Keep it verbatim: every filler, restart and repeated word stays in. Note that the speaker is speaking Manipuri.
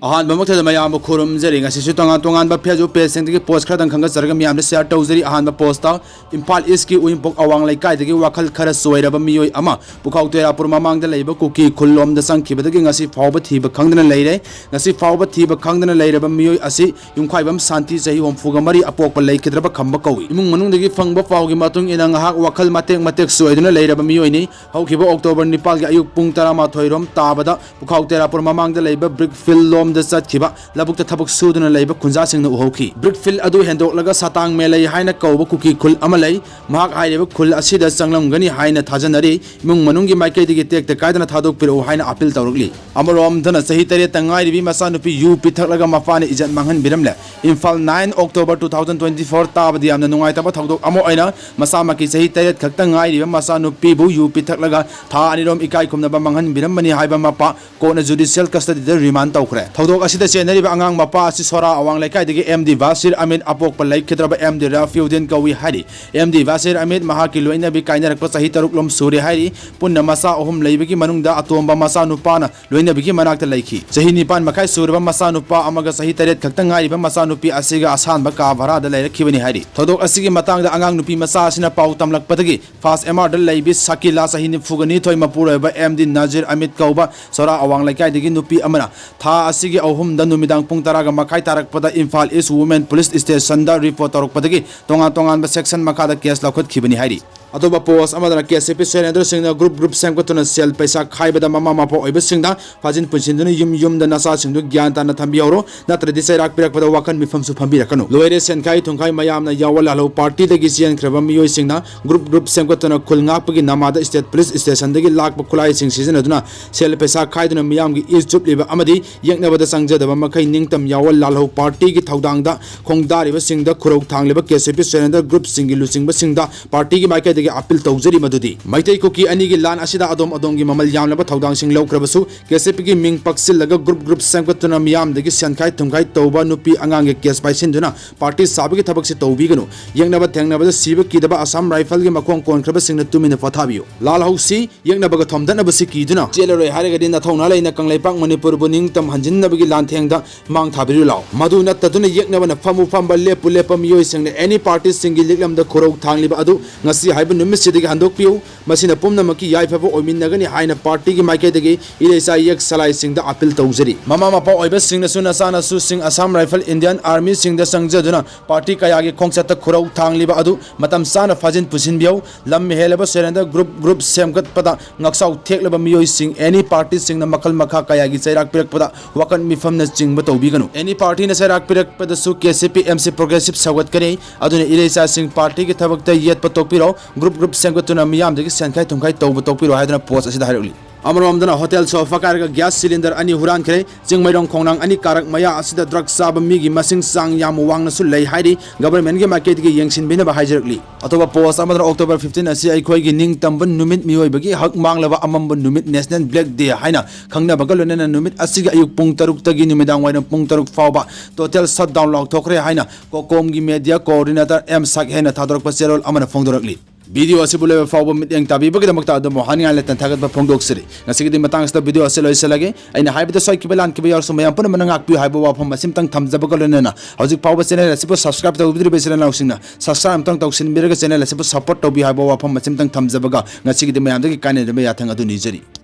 ꯑꯍꯥꯟꯕꯃꯛꯇꯗ ꯃꯌꯥꯝꯕꯨ ꯈꯨꯔꯨꯝꯖꯔꯤ꯫ ꯉꯁꯤꯁꯨ ꯇꯣꯉꯥꯟ ꯇꯣꯉꯥꯟꯕ Facebook page ꯁꯤꯡꯗꯒꯤ post ꯈꯔꯗꯪ ꯈꯟꯒꯠꯆꯔꯒ ꯃꯤꯌꯥꯝꯗ share ꯇꯧꯖꯔꯤ꯫ ꯑꯍꯥꯟꯕ post ꯇ ꯏꯝꯐꯥꯜ East ꯀꯤ ꯎꯔꯤꯄꯣꯛ ꯑꯋꯥꯡ ꯂꯩꯀꯥꯏꯗꯒꯤ ꯋꯥꯈꯜ ꯈꯔ ꯆꯣꯏꯔꯕ ꯃꯤꯑꯣꯏ ꯑꯃ ꯄꯨꯈꯥꯎ ꯇꯦꯔꯥꯄꯨꯔ ꯃꯃꯥꯡꯗ ꯂꯩꯕ ꯀꯨꯀꯤ ꯈꯨꯜꯂꯣꯝꯗ ꯆꯪꯈꯤꯕꯗꯒꯤ ꯉꯁꯤ ꯐꯥꯎꯕ ꯊꯤꯕ ꯈꯪꯗꯅ ꯂꯩꯔꯦ꯫ ꯉꯁꯤ ꯐꯥꯎꯕ ꯊꯤꯕ ꯈꯪꯗꯅ ꯂꯩꯔꯕ ꯃꯤꯑꯣꯏ ꯑꯁꯤ ꯌꯨꯝꯈꯥꯏꯕꯝ ꯁꯥꯟꯇꯤ, ꯆꯍꯤ ꯍꯨꯝꯐꯨꯒ ꯃꯔꯤ, ꯑꯄꯣꯛꯄ ꯂꯩꯈꯤꯗ꯭ꯔꯕ ꯈꯝꯕ ꯀꯧꯏ꯫ ꯏꯃꯨꯡ ꯃꯅꯨꯡꯗꯒꯤ ꯐꯪꯕ ꯄꯥꯎꯒꯤ ꯃꯇꯨꯡ ꯏꯟꯅ ꯉꯥꯏꯍꯥꯛ ꯋꯥꯈꯜ ꯃꯇꯦꯛ ꯃꯇꯦꯛ ꯆꯣꯏꯗꯨꯅ ꯂꯩꯔꯕ ꯃꯤꯑꯣꯏꯅꯤ꯫ ꯍꯧꯈꯤꯕ October ꯅꯤꯄꯥꯜꯒꯤ ꯑꯌꯨꯛ ꯄꯨꯡ ꯇꯔꯥꯃꯥꯊꯣꯏ ꯔꯣꯝ ꯇꯥꯕꯗ ꯄꯨꯈꯥꯎ ꯇꯦꯔꯥꯄꯨꯔ ꯃꯃꯥꯡꯗ ꯂꯩꯕ brick field ꯂꯣꯝꯗ ꯆꯠꯈꯤꯕ ꯂꯧꯕꯨꯛꯇ ꯊꯕꯛ ꯁꯨꯗꯨꯅ ꯂꯩꯕ ꯈꯨꯟꯖꯥꯁꯤꯡꯅ ꯎꯍꯧꯈꯤ꯫ Brick field ꯑꯗꯨ ꯍꯦꯟꯗꯣꯛꯂꯒ ꯁꯥꯇꯥꯡ ꯃꯦꯂꯩ ꯍꯥꯏꯅ ꯀꯧꯕ ꯀꯨꯀꯤ ꯈꯨꯜ ꯑꯃ ꯂꯩ꯫ ꯃꯍꯥꯛ ꯍꯥꯏꯔꯤꯕ ꯈꯨꯜ ꯑꯁꯤꯗ ꯆꯪꯂꯝꯒꯅꯤ ꯍꯥꯏꯅ ꯊꯥꯖꯅꯔꯤ꯫ ꯏꯃꯨꯡ ꯃꯅꯨꯡꯒꯤ ꯃꯥꯏꯀꯩꯗꯒꯤ ꯇꯦꯛꯇ ꯀꯥꯏꯗꯅ ꯊꯥꯗꯣꯛꯄꯤꯔꯛꯎ ꯍꯥꯏꯅ appeal ꯇꯧꯔꯛꯂꯤ꯫ ꯑꯃꯔꯣꯝꯗꯅ ꯆꯍꯤ ꯇꯔꯦꯠꯇ ꯉꯥꯏꯔꯤꯕꯤ ꯃꯆꯥꯅꯨꯄꯤ ꯌꯨ ꯄꯤꯊꯛꯂꯒ ꯃꯄꯥꯅ ꯏꯖꯠ ꯃꯥꯡꯍꯟꯕꯤꯔꯝꯂꯦ꯫ Imphal, nine October two thousand twenty four ꯇꯥꯕꯗꯤ ꯌꯥꯝꯅ ꯅꯨꯡꯉꯥꯏꯇꯕ ꯊꯧꯗꯣꯛ ꯑꯃ ꯑꯣꯏꯅ ꯃꯁꯥꯃꯛꯀꯤ ꯆꯍꯤ ꯇꯔꯦꯠ ꯈꯛꯇ ꯉꯥꯏꯔꯤꯕ ꯃꯆꯥꯅꯨꯄꯤꯕꯨ ꯌꯨ ꯄꯤꯊꯛꯂꯒ ꯊꯥ ꯑꯅꯤꯔꯣꯝ ꯏꯀꯥꯏ ꯈꯨꯝꯅꯕ ꯃꯥꯡꯍꯟꯕꯤꯔꯝꯕꯅꯤ ꯍꯥꯏꯕ ꯃꯄꯥ ꯀꯣꯟꯅ judicial custody ꯗ remand ꯇꯧꯈ꯭ꯔꯦ꯫ ꯊꯧꯗꯣꯛ ꯑꯁꯤꯗ ꯆꯦꯟꯅꯔꯤꯕ ꯑꯉꯥꯡ ꯃꯄꯥ ꯑꯁꯤ ꯁꯣꯔꯥ ꯑꯋꯥꯡ ꯂꯩꯀꯥꯏꯗꯒꯤ M D ꯕꯥꯁꯤꯔ ꯑꯃꯤꯠ, ꯑꯄꯣꯛꯄ ꯂꯩꯈꯤꯗ꯭ꯔꯕ M D ꯔꯥꯐꯤꯎꯗꯤꯟ ꯀꯧꯏ ꯍꯥꯏꯔꯤ꯫ M D ꯕꯥꯁꯤꯔ ꯑꯃꯤꯠ ꯃꯍꯥꯛꯀꯤ ꯂꯣꯏꯅꯕꯤ ꯀꯥꯏꯅꯔꯛꯄ ꯆꯍꯤ ꯇꯔꯨꯛ ꯂꯣꯝ ꯁꯨꯔꯦ ꯍꯥꯏꯔꯤ꯫ ꯄꯨꯟꯅ ꯃꯆꯥ ꯑꯍꯨꯝ ꯂꯩꯕꯒꯤ ꯃꯅꯨꯡꯗ ꯑꯇꯣꯝꯕ ꯃꯆꯥꯅꯨꯄꯥꯅ ꯂꯣꯏꯅꯕꯤꯒꯤ ꯃꯅꯥꯛꯇ ꯂꯩꯈꯤ꯫ ꯆꯍꯤ ꯅꯤꯄꯥꯟ ꯃꯈꯥꯏ ꯁꯨꯔꯕ ꯃꯆꯥꯅꯨꯄꯥ ꯑꯃꯒ ꯆꯍꯤ ꯇꯔꯦꯠ ꯈꯛꯇ ꯉꯥꯏꯔꯤꯕ ꯃꯆꯥꯅꯨꯄꯤ ꯑꯁꯤꯒ ꯑꯁꯥꯟꯕ ꯀꯥ ꯚꯔꯥꯗ ꯂꯩꯔꯛꯈꯤꯕꯅꯤ ꯍꯥꯏꯔꯤ꯫ ꯊꯧꯗꯣꯛ ꯑꯁꯤꯒꯤ ꯃꯇꯥꯡꯗ ꯑꯉꯥꯡ ꯅꯨꯄꯤ ꯃꯆꯥ ꯑꯁꯤꯅ ꯄꯥꯎ ꯇꯝꯂꯛꯄꯗꯒꯤ ꯐꯥꯁ M R ꯗ ꯂꯩꯕꯤ ꯁꯀꯤꯂꯥ, ꯆꯍꯤ ꯅꯤꯐꯨꯒ ꯅꯤꯊꯣꯏ, ꯃꯄꯨꯔꯣꯏꯕ M D ꯅꯖꯤꯔ ꯑꯃꯤꯠ ꯀꯧꯕ ꯁꯣꯔꯥ ꯑꯋꯥꯡ ꯂꯩꯀꯥꯏꯗꯒꯤ ꯅꯨꯄꯤ ꯑꯃꯅ ꯊꯥ ꯑꯁꯤꯒꯤ ꯑꯍꯨꯝꯗ ꯅꯨꯃꯤꯗꯥꯡ ꯄꯨꯡ ꯇꯔꯥꯒ ꯃꯈꯥꯏ ꯇꯥꯔꯛꯄꯗ Imphal East Women Police Station ꯗ report ꯇꯧꯔꯛꯄꯗꯒꯤ ꯇꯣꯉꯥꯟ ꯇꯣꯉꯥꯟꯕ section ꯃꯈꯥꯗ case ꯂꯧꯈꯠꯈꯤꯕꯅꯤ ꯍꯥꯏꯔꯤ꯫ ꯑꯇꯣꯞꯄ post ꯑꯃꯗꯅ K C P surrender ꯁꯤꯡꯅ group group ꯁꯦꯝꯒꯠꯇꯨꯅ ꯁꯦꯜ ꯄꯩꯁꯥ ꯈꯥꯏꯕꯗ ꯃꯃꯥ ꯃꯄꯥ ꯑꯣꯏꯕꯁꯤꯡꯗ ꯐꯥꯖꯤꯟ ꯄꯨꯟꯁꯤꯟꯗꯨꯅ ꯌꯨꯝ ꯌꯨꯝꯗ ꯅꯆꯥꯁꯤꯡꯗꯨ ꯒ꯭ꯌꯥꯟ ꯇꯥꯅ ꯊꯝꯕꯤꯍꯧꯔꯣ, ꯅꯠꯇ꯭ꯔꯗꯤ ꯆꯩꯔꯥꯛ ꯄꯤꯔꯛꯄꯗ ꯋꯥꯈꯜ ꯃꯤꯐꯝꯁꯨ ꯐꯝꯕꯤꯔꯛꯀꯅꯨ꯫ ꯂꯣꯏꯔꯦ ꯁꯦꯟꯈꯥꯏ ꯊꯨꯝꯈꯥꯏ ꯃꯌꯥꯝꯅ ꯌꯥꯑꯣꯟ ꯂꯥꯜꯍꯧ party ꯗꯒꯤ ꯆꯦꯟꯈ꯭ꯔꯕ ꯃꯤꯑꯣꯏꯁꯤꯡꯅ group group ꯁꯦꯝꯒꯠꯇꯨꯅ ꯈꯨꯜ ꯉꯥꯛꯄꯒꯤ ꯅꯃꯥꯗ state police station ꯗꯒꯤ ꯂꯥꯛꯄ ꯈꯨꯠꯂꯥꯏꯁꯤꯡ ꯁꯤꯖꯤꯟꯅꯗꯨꯅ ꯁꯦꯜ ꯄꯩꯁꯥ ꯈꯥꯏꯗꯨꯅ ꯃꯤꯌꯥꯝꯒꯤ ꯏ ꯆꯨꯞꯂꯤꯕ ꯑꯃꯗꯤ ꯌꯦꯛꯅꯕꯗ ꯆꯪꯖꯗꯕ ꯃꯈꯩ ꯅꯤꯡꯇꯝ ꯌꯥꯑꯣꯟ ꯂꯥꯜꯍꯧ party ꯒꯤ ꯊꯧꯗꯥꯡꯗ ꯈꯣꯡꯗꯥꯔꯤꯕꯁꯤꯡꯗ ꯈꯨꯔꯧ ꯊꯥꯡꯂꯤꯕ K C P surrender group ꯁꯤꯡꯒꯤ ꯂꯨꯆꯤꯡꯕꯁꯤꯡꯗ party ꯒꯤ ꯃꯥꯏꯀꯩꯗꯒꯤ ꯑꯄꯤꯜ ꯇꯧꯖꯔꯤ ꯃꯗꯨꯗꯤ ꯃꯩꯇꯩ ꯀꯨꯀꯤ ꯑꯅꯤꯒꯤ ꯂꯥꯟ ꯑꯁꯤꯗ ꯑꯗꯣꯝ ꯑꯗꯣꯝꯒꯤ ꯃꯃꯜ ꯌꯥꯝꯂꯕ ꯊꯧꯗꯥꯡꯁꯤꯡ ꯂꯧꯈ꯭ꯔꯕꯁꯨ, ꯀꯦ ꯁꯤ ꯄꯤꯒꯤ ꯃꯤꯡ ꯄꯛꯁꯤꯜꯂꯒ ꯒ꯭ꯔꯨꯞ ꯒ꯭ꯔꯨꯞ ꯁꯦꯝꯒꯠꯇꯨꯅ ꯃꯤꯌꯥꯝꯗꯒꯤ ꯁꯦꯟꯈꯥꯏ ꯊꯨꯝꯈꯥꯏ ꯇꯧꯕ ꯅꯨꯄꯤ ꯑꯉꯥꯡꯒꯤ ꯀꯦꯁ ꯄꯥꯏꯁꯤꯟꯗꯨꯅ ꯄꯥꯔꯇꯤ ꯁꯥꯕꯒꯤ ꯊꯕꯛꯁꯤ ꯇꯧꯕꯤꯒꯅꯨ꯫ ꯌꯦꯛꯅꯕ ꯊꯦꯡꯅꯕꯗ ꯁꯤꯕ ꯀꯤꯗꯕ ꯑꯁꯥꯝ ꯔꯥꯏꯐꯜꯒꯤ ꯃꯈꯣꯡ ꯀꯣꯟꯈ꯭ꯔꯕꯁꯤꯡꯅ ꯇꯨꯃꯤꯟꯅ ꯄꯣꯊꯥꯕꯤꯌꯨ꯫ ꯂꯥꯜꯍꯧꯁꯤ, ꯌꯦꯛꯅꯕꯒ ꯊꯣꯝꯗꯠꯅꯕꯁꯤ ꯀꯤꯗꯨꯅ꯫ ꯆꯦꯜꯂꯔꯣꯏ ꯍꯥꯏꯔꯒꯗꯤ ꯅꯊꯧꯅꯥ ꯂꯩꯅ ꯀꯪꯂꯩꯄꯥꯛ ꯃꯅꯤꯄꯨꯔꯕꯨ ꯅꯤꯡꯇꯝ ꯍꯟꯖꯤꯟꯅꯕꯒꯤ ꯂꯥꯟꯊꯦꯡꯗ ꯃꯥꯡ ꯊꯥꯕꯤꯔꯨ ꯂꯥꯎ꯫ ꯃꯗꯨ ꯅꯠꯇꯗꯨꯅ ꯌꯦꯛꯅꯕꯅ ꯐꯝꯃꯨ ꯐꯝꯕ, ꯂꯦꯞꯄꯨ ꯂꯦꯞꯄ ꯃꯤꯑꯣꯏꯁꯤꯡꯅ ꯑꯦꯅꯤ ꯄꯥꯔꯇꯤꯁꯤꯡꯒꯤ ꯂꯤꯛꯂꯝꯗ ꯈꯨꯔꯧ ꯊꯥꯡꯂꯤꯕ ꯑꯗꯨ ꯉꯁꯤ ꯍꯥꯏꯕ ꯅꯨꯃꯤꯠꯁꯤꯗꯒꯤ ꯍꯟꯗꯣꯛꯄꯤꯌꯨ꯫ ꯃꯁꯤꯅ ꯄꯨꯝꯅꯃꯛꯀꯤ ꯌꯥꯏꯐꯕ ꯑꯣꯏꯃꯤꯟꯅꯒꯅꯤ ꯍꯥꯏꯅ ꯄꯥꯔꯇꯤꯒꯤ ꯃꯥꯏꯀꯩꯗꯒꯤ ꯏꯔꯩꯆꯥ ꯌꯦꯛ ꯁꯂꯥꯏꯁꯤꯡꯗ ꯑꯄꯤꯜ ꯇꯧꯖꯔꯤ꯫ ꯃꯃꯥ ꯃꯄꯥ ꯑꯣꯏꯕꯁꯤꯡꯅꯁꯨ ꯅꯆꯥꯅꯁꯨꯁꯤꯡ ꯑꯁꯥꯝ ꯔꯥꯏꯐꯜ, ꯏꯟꯗꯤꯌꯟ ꯑꯥꯔꯃꯤꯁꯤꯡꯗ ꯆꯪꯖꯗꯨꯅ ꯄꯥꯔꯇꯤ ꯀꯌꯥꯒꯤ ꯈꯣꯡꯆꯠꯇ ꯈꯨꯔꯧ ꯊꯥꯡꯂꯤꯕ ꯑꯗꯨ ꯃꯇꯝ ꯆꯥꯅ ꯐꯥꯖꯤꯟ ꯄꯨꯁꯤꯟꯕꯤꯌꯨ꯫ ꯂꯝ ꯍꯦꯜꯂꯕ ꯁꯦꯔꯦꯟꯗꯔ ꯒ꯭ꯔꯨꯞ ꯒ꯭ꯔꯨꯞ ꯁꯦꯝꯒꯠꯄꯗ ꯉꯥꯛꯆꯥꯎ ꯊꯦꯛꯂꯕ ꯃꯤꯑꯣꯏꯁꯤꯡ ꯑꯦꯅꯤ ꯄꯥꯔꯇꯤꯁꯤꯡꯅ ꯃꯈꯜ ꯃꯈꯥ ꯀꯌꯥꯒꯤ ꯆꯩꯔꯥꯛ ꯄꯤꯔꯛꯄꯗ ꯋꯥꯀꯠ ꯃꯤꯐꯝꯅꯆꯤꯡꯕ ꯇꯧꯕꯤꯒꯅꯨ꯫ ꯑꯦꯅꯤ ꯄꯥꯔꯇꯤꯅ ꯆꯩꯔꯥꯛ ꯄꯤꯔꯛꯄꯗꯁꯨ K C P M C progressive ꯁꯧꯒꯠꯀꯅꯤ꯫ ꯑꯗꯨꯅ ꯏꯔꯩꯆꯥꯁꯤꯡ ꯄꯥꯔꯇꯤꯒꯤ ꯊꯕꯛꯇ ꯌꯦꯠꯄ ꯇꯣꯛꯄꯤꯔꯣ꯫ ꯒ꯭ꯔꯨꯞ ꯒ꯭ꯔꯨꯞ ꯁꯦꯝꯒꯠꯇꯨꯅ ꯃꯤꯌꯥꯝꯗꯒꯤ ꯁꯦꯟꯈꯥꯏ ꯊꯨꯝꯈꯥꯏ ꯇꯧꯕ ꯇꯣꯛꯄꯤꯔꯣ ꯍꯥꯏꯗꯨꯅ ꯄꯣꯁ ꯑꯁꯤꯗ ꯍꯥꯏꯔꯛꯂꯤ꯫ ꯑꯃꯔꯣꯝꯗꯅ ꯍꯣꯇꯦꯜ ꯁꯣꯐꯥ ꯀꯥꯏꯔꯒ ꯒ꯭ꯌꯥꯁ ꯁꯤꯂꯤꯟꯗꯔ ꯑꯅꯤ ꯍꯨꯔꯥꯟꯈ꯭ꯔꯦ꯫ ꯆꯤꯡꯃꯩꯔꯣꯡ ꯈꯣꯡꯅꯥꯡ ꯑꯅꯤ ꯀꯥꯔꯛ ꯃꯌꯥ ꯑꯁꯤꯗ ꯗ꯭ꯔꯒ ꯆꯥꯕ ꯃꯤꯒꯤ ꯃꯁꯤꯡ ꯆꯥꯡ ꯌꯥꯝ ꯋꯥꯡꯅꯁꯨ ꯂꯩ ꯍꯥꯏꯔꯤ꯫ ꯒꯚꯔꯟꯃꯦꯟꯒꯤ ꯃꯥꯏꯀꯩꯗꯒꯤ ꯌꯦꯡꯁꯤꯟꯕꯤꯅꯕ ꯍꯥꯏꯖꯔꯛꯂꯤ꯫ ꯑꯇꯣꯞꯄ ꯄꯣꯁ ꯑꯃꯗꯅ ꯑꯣꯛꯇꯣꯕꯔ ꯐꯤꯐꯇꯤꯟ ꯑꯁꯤ ꯑꯩꯈꯣꯏꯒꯤ ꯅꯤꯡꯇꯝꯕ ꯅꯨꯃꯤꯠ, ꯃꯤꯑꯣꯏꯕꯒꯤ ꯍꯛ ꯃꯥꯡꯂꯕ ꯑꯃꯝꯕ ꯅꯨꯃꯤꯠ, ꯅꯦꯁꯅꯦꯜ ꯕ꯭ꯂꯦꯛ ꯗꯦ ꯍꯥꯏꯅ ꯈꯪꯅꯕꯒ ꯂꯣꯏꯅꯅ ꯅꯨꯃꯤꯠ ꯑꯁꯤꯒꯤ ꯑꯌꯨꯛ ꯄꯨꯡ ꯇꯔꯨꯛꯇꯒꯤ ꯅꯨꯃꯤꯗꯥꯡ ꯋꯥꯏꯔꯝ ꯄꯨꯡ ꯇꯔꯨꯛ ꯐꯥꯎꯕ ꯇꯣꯇꯦꯜ ꯁꯠꯗꯥꯎꯟ ꯂꯥꯎꯊꯣꯛꯈ꯭ꯔꯦ ꯍꯥꯏꯅ ꯀꯣꯀꯣꯝꯒꯤ ꯃꯦꯗꯤꯌꯥ ꯀꯣꯑꯣꯔꯗꯤꯅꯦꯇꯔ ꯑꯦꯝ ꯁꯛꯍꯦꯟꯅ ꯊꯥꯗꯣꯔꯛꯄ ꯆꯦꯔꯣꯜ ꯑꯃꯅ ꯐꯣꯡꯗꯣꯔꯛꯂꯤ꯫ ꯚꯤꯗꯤꯑꯣ ꯑꯁꯤꯕꯨ ꯂꯣꯏꯕ ꯐꯥꯎꯕ ꯃꯤꯠꯌꯦꯡ ꯇꯥꯕꯤꯕꯒꯤꯗꯃꯛꯇ ꯑꯗꯣꯝꯕꯨ ꯍꯥꯏꯅꯤꯡꯉꯥꯏ ꯂꯩꯇꯅ ꯊꯥꯒꯠꯄ ꯐꯣꯡꯗꯣꯛꯆꯔꯤ꯫ ꯉꯁꯤꯒꯤꯗꯤ ꯃꯇꯥꯡ ꯑꯁꯤꯗ ꯚꯤꯗꯤꯑꯣ ꯑꯁꯤ ꯂꯣꯏꯁꯤꯜꯂꯒꯦ꯫ ꯑꯩꯅ ꯍꯥꯏꯕꯗ ꯁꯣꯏꯈꯤꯕ ꯂꯥꯟꯈꯤꯕ ꯌꯥꯎꯔꯁꯨ ꯃꯌꯥꯝ ꯄꯨꯝꯅꯃꯛꯅ ꯉꯥꯛꯄꯤꯌꯨ ꯍꯥꯏꯕ ꯋꯥꯐꯝ ꯑꯁꯤꯃꯇꯪ ꯊꯝꯖꯕꯒ ꯂꯣꯏꯅꯅ ꯍꯧꯖꯤꯛ ꯐꯥꯎꯕ ꯆꯦꯅꯦꯜ ꯑꯁꯤꯕꯨ ꯁꯕꯁꯀ꯭ꯔꯥꯏꯕ ꯇꯧꯕꯤꯗ꯭ꯔꯤꯕ ꯏꯆꯤꯜ ꯏꯅꯥꯎꯁꯤꯡꯅ ꯁꯕꯁꯀ꯭ꯔꯥꯏꯕ ꯑꯃꯇꯪ ꯇꯧꯁꯤꯟꯕꯤꯔꯒ ꯆꯦꯅꯦꯜ ꯑꯁꯤꯕꯨ ꯁꯄꯣꯔꯠ ꯇꯧꯕꯤꯌꯨ ꯍꯥꯏꯕ ꯋꯥꯐꯝ ꯑꯁꯤꯃꯇꯪ ꯊꯝꯖꯕꯒ ꯉꯁꯤꯒꯤꯗꯤ ꯃꯌꯥꯝꯗꯒꯤ ꯀꯥꯏꯅꯗꯕ ꯌꯥꯊꯪ ꯑꯗꯨ ꯅꯤꯖꯔꯤ꯫